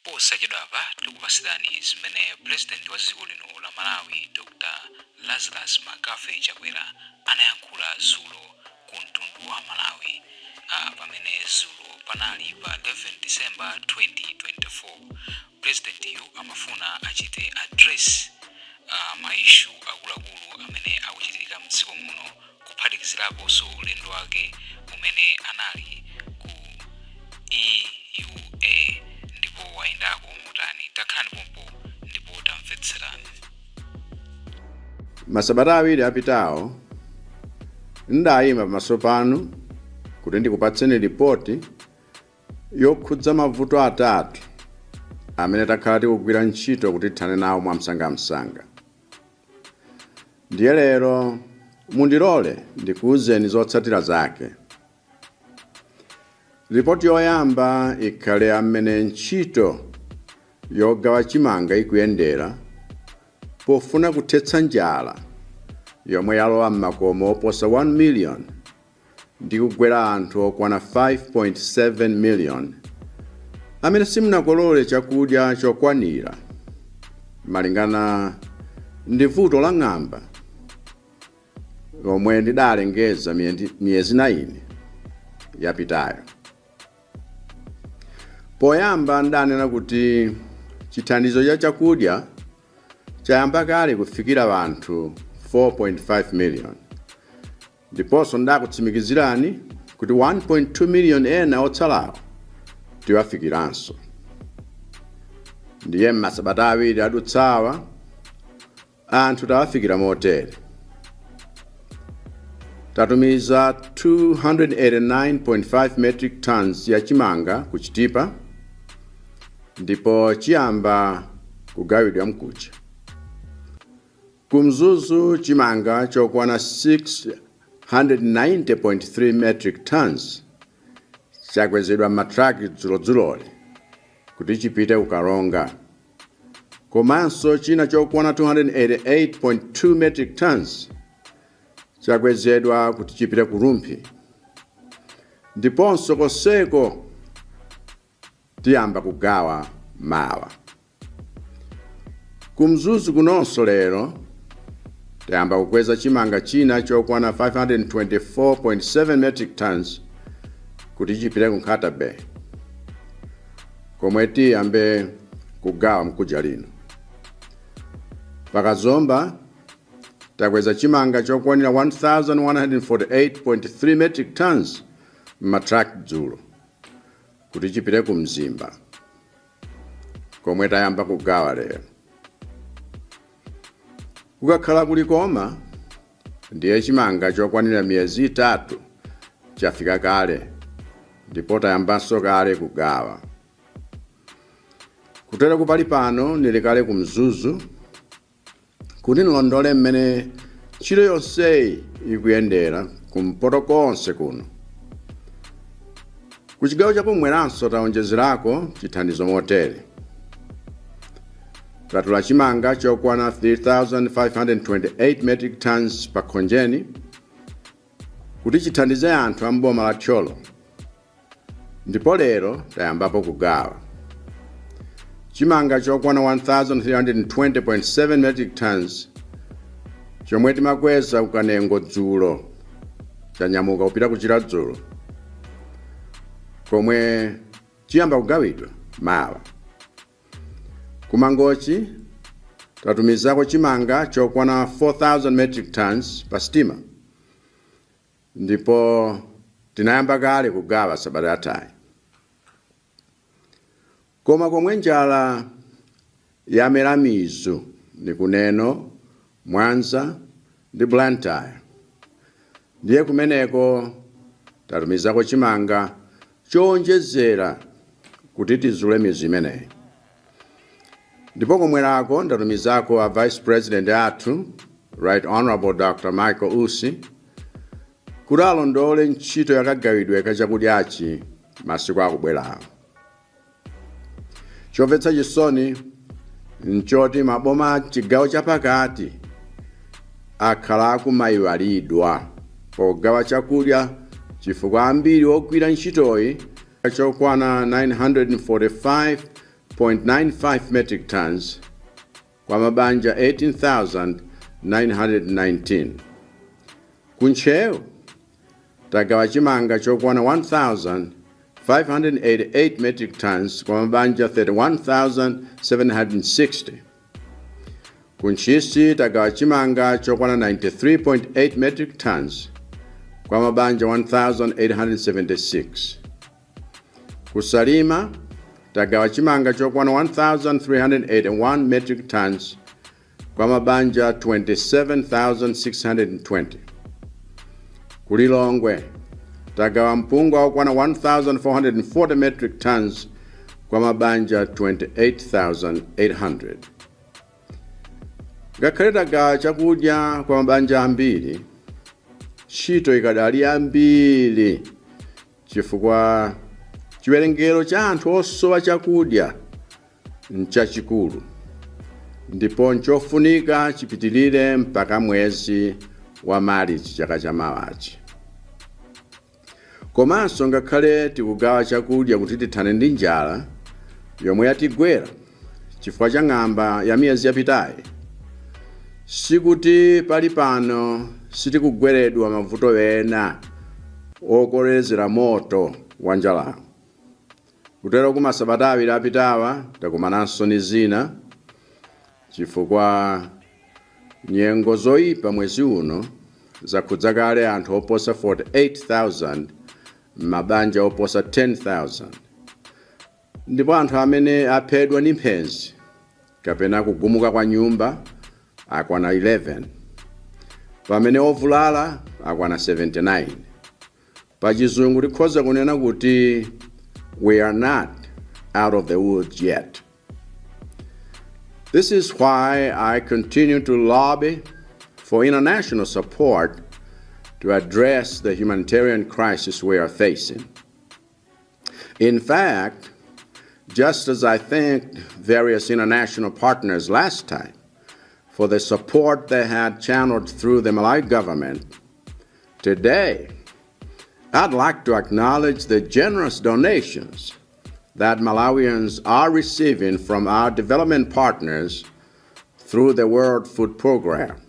Posachedwapa tikupatsirani zimene Pulezidenti wa dziko lino la Malawi Dr Lazarus McCarthy Chakwera anayankhula dzulo ku mtundu wa Malawi pamene dzulo panali pa 11 December 2024. Pulezidentiyu amafuna achite address ma issue akuluakulu amene akuchitika mdziko muno kuphatikiziraponso ulendo wake umene anali ku EUA ndipo wayendako motani. Takhalani pompo ndipo tamvetserani. Masabata 2 apitawo ndayima pamaso panu kuti ndikupatseni ripoti yokhudza mavuto atatu amene takhala tikugwira ntchito kuti tithane nawo mwamsangamsanga. Ndiye lero mundilole ndikuwuzeni zotsatira zake. Ripoti yoyamba ikhale amene ntchito yogawa chimanga ikuyendera pofuna kuthetsa njala yomwe yalowa m'makomo oposa 1 million ndi kugwera anthu okwana 5.7 million amene simunakolole chakudya chokwanira malingana ndi vuto la ng'amba lomwe ndidalengeza miyezi 9 yapitayo. Poyamba ndanena kuti chithandizo cha chakudya chayamba kale kufikira anthu 4.5 million, ndiponso ndakutsimikizirani kuti 1.2 million ena otsalawo tiwafikiranso. Ndiye m'masabata 2 adutsawa anthu tawafikira motere: tatumiza 289.5 metric tons ya chimanga ku Chitipa ndipo chiyamba kugawidwa mkucha. Ku Mzuzu chimanga chokwana 690.3 metric tons chakwezedwa m'matraki dzulodzuloli kuti chipite ku Karonga, komanso china chokwana 288.2 metric tons chakwezedwa kuti chipite ku Rumphi, ndiponso konseko tiyamba kugawa mawa. Ku Mzuzu kunonso lero tayamba kukweza chimanga china chokwana 524.7 metric tons kuti chipite ku Nkhata Bay komwe tiyambe kugawa mkuja lino. Pa Kazomba takweza chimanga chokwanira 1148.3 metric tons m'matraki dzulo kuti chipite ku Mzimba komwe tayamba kugawa lero. Kukakhala kulikoma ndiye chimanga chokwanira miyezi 3 chafika kale ndipo tayambanso kale kugawa. Kutero kupali pano ndili kale ku Mzuzu kuti nilondole mmene ntchito yonseyi ikuyendera kumpoto konse kuno. Ku chigawo chakumweranso taonjezerako chithandizo motere: tatula chimanga chokwana 3528 metric tons pa Khonjeni kuti chithandize anthu a mboma la Thyolo, ndipo lero tayambapo kugawa. Chimanga chokwana 1320.7 metric tons chomwe timakweza ku Kanengo dzulo chanyamuka kupita ku Chiradzulu komwe chiyamba kugawidwa mawa. Kumangochi tatumizako chimanga chokwana 4000 metric tons pa sitima ndipo tinayamba kale kugawa sabata yathayi. Koma komwe njala yamera mizu ni ku Neno, Mwanza ndi Blantyre, ndiye kumeneko tatumizako chimanga chowonjezera kuti tizule mizu imeneyi. Ndipo komwerako ndatumizako a Vice President athu, Right Honorable Dr Michael Usi, kuti alondole ntchito yakagawidwe ka chakudyachi masiku akubwerawo. Chomvetsa chisoni nchoti maboma a chigawo chapakati akhala akumayiwalidwa pogawa chakudya chifukwa ambiri ogwira ntchitoyi chokwana 1,095.95 metric tons kwa mabanja 18,919. Ku Ntcheu tagawa chimanga chokwana 1,588 metric tons kwa mabanja 31,760. Ku Ntchisi tagawa chimanga chokwana 93.8 metric tons kwa mabanja 1,876. Ku Salima tagawa chimanga chokwana 1,381 metric tons kwa mabanja 27,620. Ku Lilongwe tagawa mpunga okwana 1,440 metric tons kwa mabanja 28,800. Ngakhale tagawa chakudya kwa mabanja ambiri, ntchito ikadali yambiri chifukwa chiwerengero cha anthu osowa chakudya nchachikulu ndipo nchofunika chipitilire mpaka mwezi wa Marichi chaka chamawachi. Komanso ngakhale tikugawa chakudya kuti tithane ndi njala yomwe yatigwera chifukwa cha ng'amba ya miyezi yapitayi, sikuti pali pano sitikugweredwa mavuto ena okolezera moto wa njalawo. Kutero kumasabata 2 apitawa takumananso ni zina chifukwa nyengo zoyipa mwezi uno zakhudza kale anthu oposa 48,000, mabanja oposa 10,000, ndipo anthu amene aphedwa ndi mphenzi kapena kugumuka kwa nyumba akwana 11, pamene ovulala akwana 79. Pachizungu tikhoza kunena kuti we are not out of the woods yet. This is why I continue to lobby for international support to address the humanitarian crisis we are facing. In fact, just as I thanked various international partners last time for the support they had channeled through the Malawi government, today I'd like to acknowledge the generous donations that Malawians are receiving from our development partners through the World Food Program.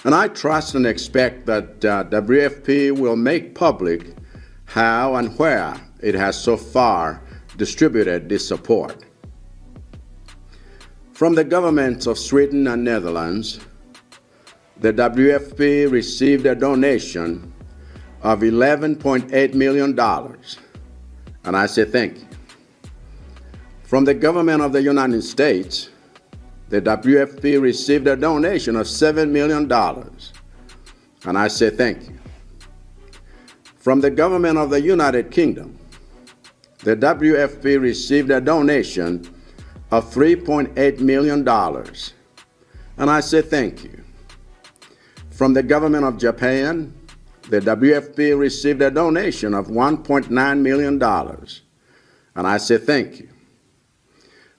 And I trust and expect that WFP will make public how and where it has so far distributed this support. From the governments of Sweden and Netherlands, the WFP received a donation of $11.8 million, and I say thank you. From the government of the United States, the WFP received a donation of $7 million, and I say thank you. From the government of the United Kingdom, the WFP received a donation of $3.8 million, and I say thank you. From the government of Japan, the WFP received a donation of $1.9 million, and I say thank you.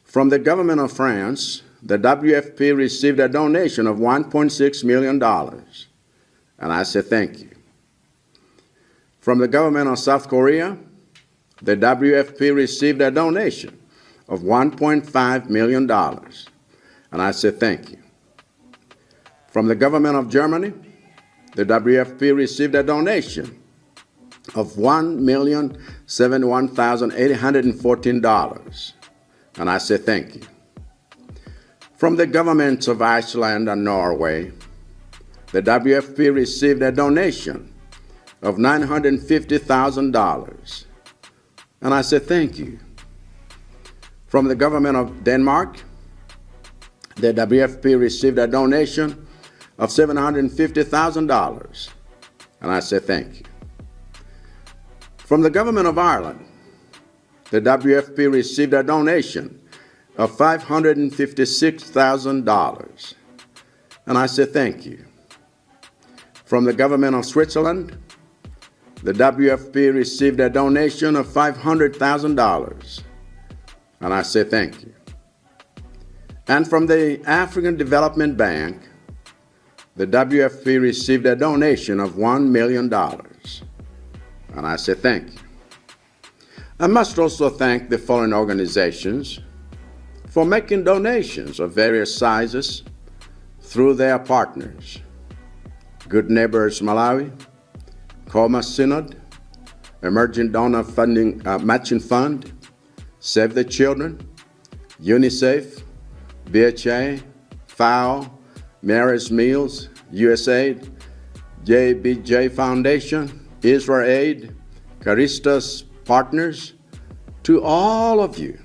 From the government of France, the WFP received a donation of $1.6 million, and I say thank you. From the government of South Korea, the WFP received a donation of $1.5 million, and I say thank you. From the government of Germany, the WFP received a donation of $1,071,814, and I say thank you. From the governments of Iceland and Norway, the WFP received a donation of $950,000, and I say thank you. From the government of Denmark, the WFP received a donation of $750,000, and I say thank you. From the government of Ireland, the WFP received a donation of $556,000, and I say thank you. From the government of Switzerland, the WFP received a donation of $500,000, and I say thank you. And from the African Development Bank, the WFP received a donation of $1 million, and I say thank you. I must also thank the following organizations: for making donations of various sizes through their partners: Good Neighbors Malawi, Nkhoma Synod, Emerging Donor Funding Matching Fund, Save the Children, UNICEF, BHA, FAO, Mary's Meals, USAID, JBJ Foundation, Israel Aid, Caritas Partners. To all of you,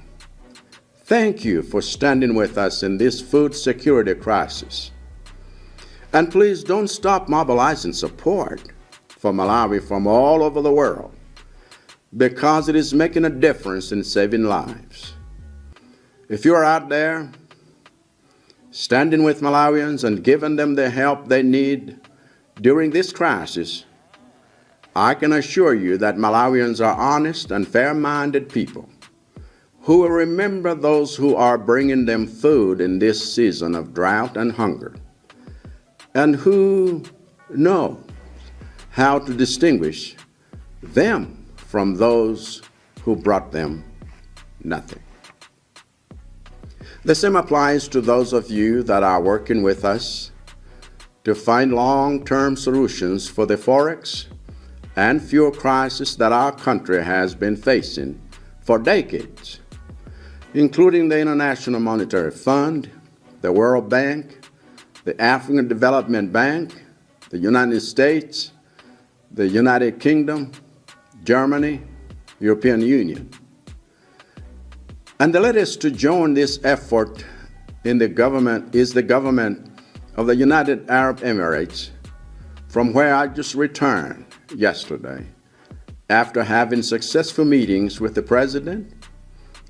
thank you for standing with us in this food security crisis. And please don't stop mobilizing support for Malawi from all over the world, because it is making a difference in saving lives. If you are out there standing with Malawians and giving them the help they need during this crisis, I can assure you that Malawians are honest and fair minded people who will remember those who are bringing them food in this season of drought and hunger, and who know how to distinguish them from those who brought them nothing. The same applies to those of you that are working with us to find long term solutions for the forex and fuel crisis that our country has been facing for decades, including the International Monetary Fund, the World Bank, the African Development Bank, the United States, the United Kingdom, Germany, European Union. And the latest to join this effort in the government is the government of the United Arab Emirates, from where I just returned yesterday after having successful meetings with the President,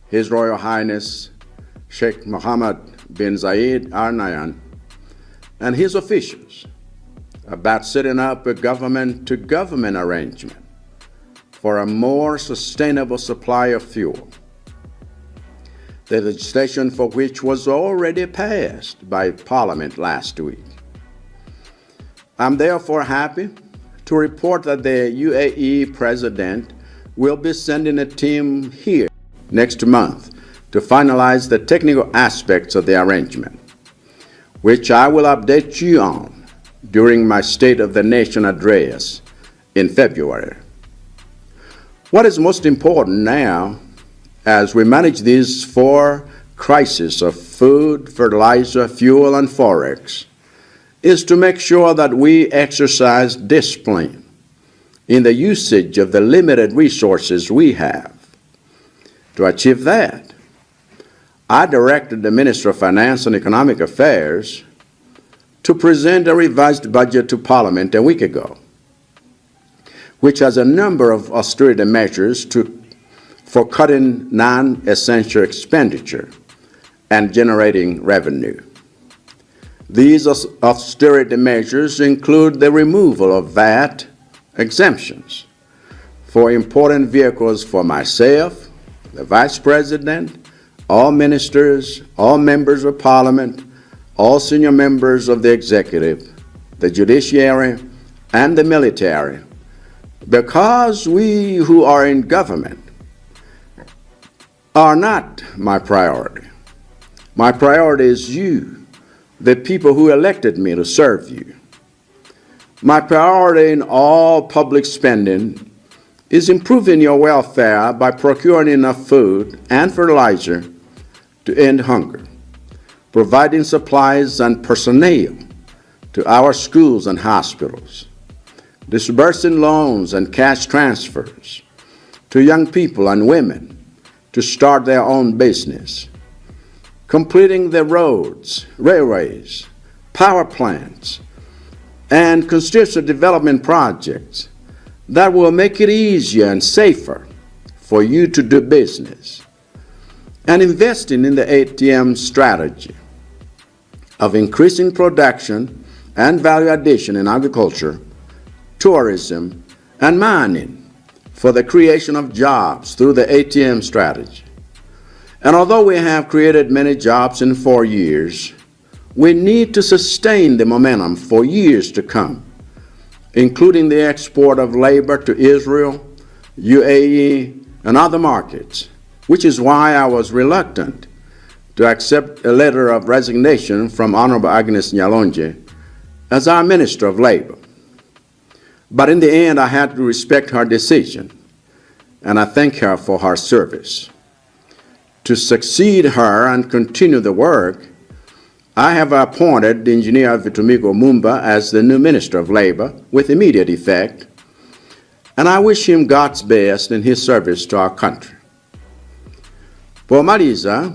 His Royal Highness Sheikh Mohammed bin Zayed Al Nahyan, and his officials about setting up a government to government arrangement for a more sustainable supply of fuel, the legislation for which was already passed by Parliament last week. I'm therefore happy to report that the UAE President will be sending a team here next month to finalize the technical aspects of the arrangement, which I will update you on during my State of the Nation address in February. What is most important now, as we manage these four crises of food, fertilizer, fuel, and forex, is to make sure that we exercise discipline in the usage of the limited resources we have. To achieve that, I directed the Minister of Finance and Economic Affairs to present a revised budget to Parliament a week ago, which has a number of austerity measures for cutting non essential expenditure and generating revenue. These austerity measures include the removal of VAT exemptions for important vehicles for myself, the Vice President, all ministers, all members of Parliament, all senior members of the executive, the judiciary, and the military, because we who are in government are not my priority. My priority is you, the people who elected me to serve you. My priority in all public spending is improving your welfare by procuring enough food and fertilizer to end hunger, providing supplies and personnel to our schools and hospitals, disbursing loans and cash transfers to young people and women to start their own business, completing the roads, railways, power plants, and constituency development projects that will make it easier and safer for you to do business, and investing in the ATM strategy of increasing production and value addition in agriculture, tourism, and mining for the creation of jobs through the ATM strategy. And although we have created many jobs in 4 years, we need to sustain the momentum for years to come, including the export of labor to Israel, UAE, and other markets, which is why I was reluctant to accept a letter of resignation from Honorable Agnes NyaLonje as our Minister of Labor. But in the end, I had to respect her decision, and I thank her for her service. To succeed her and continue the work, I have appointed Engineer Vitumbiko Mumba as the new Minister of Labor with immediate effect, and I wish him God's best in his service to our country. Pomaliza,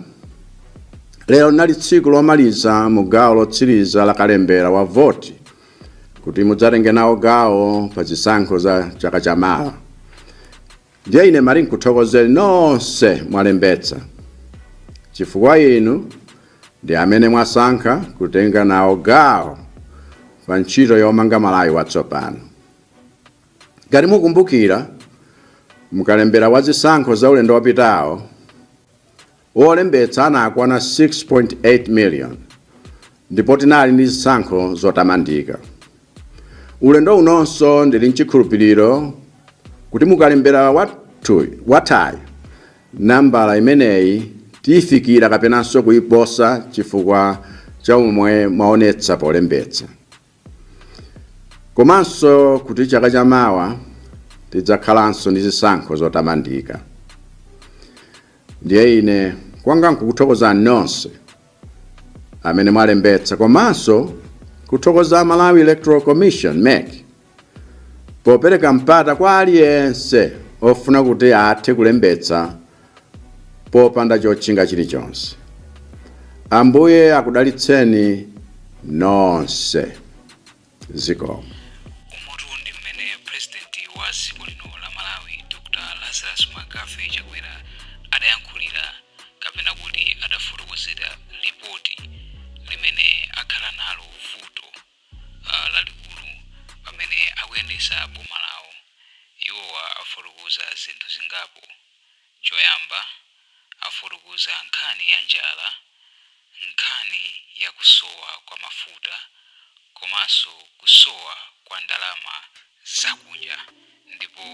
lero linali tsiku lomaliza mu gawo lotsiriza la kalembera wa voti kuti mudzatenge nawo gawo pa zisankho za chaka chamawa. Ndiye ine mali nkuthokozeni nonse mwalembetsa, chifukwa inu ndi amene mwasankha kutenga nawo gawo pa ntchito yomanga Malawi watsopano. Ngati mukumbukira, mukalembera wa zisankho za ulendo wapitawo, wolembetsa anakwana 6.8 million ndipo tinali ndi zisankho zotamandika. Ulendo unonso ndili nchikhulupiriro kuti mukalembera wathayi nambala imeneyi tiyifikira kapenanso kuyiposa chifukwa cha umwe mwaonetsa polembetsa, komanso kuti chaka chamawa tidzakhalanso ndi zisankho zotamandika. Ndiye ine kwanga nkukuthokozani nonse amene mwalembetsa, komanso kuthokoza Malawi Electoral Commission, MEC, popereka mpata kwa aliyense ofuna kuti athe kulembetsa popanda chotchinga chilichonse. Ambuye akudalitseni nonse. Zikomo. Umutu ndi mmene President wa dziko lino la Malawi, Dr Lazarus McCarthy Chakwera, adayankhulira kapena kuti adafotokozera lipoti limene akhala nalo vuto lalikulu pamene akuyendesa boma lawo. Iwowa afotokoza zinthu zingapo. Choyamba, afotokoza nkhani ya njala, nkhani ya kusowa kwa mafuta komanso kusowa kwa ndalama zakunja, ndipo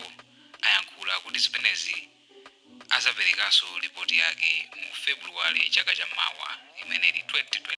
ayankhula kuti zimenezi azaperekanso ripoti yake mu Februwale chaka chammawa, imene ili 2025.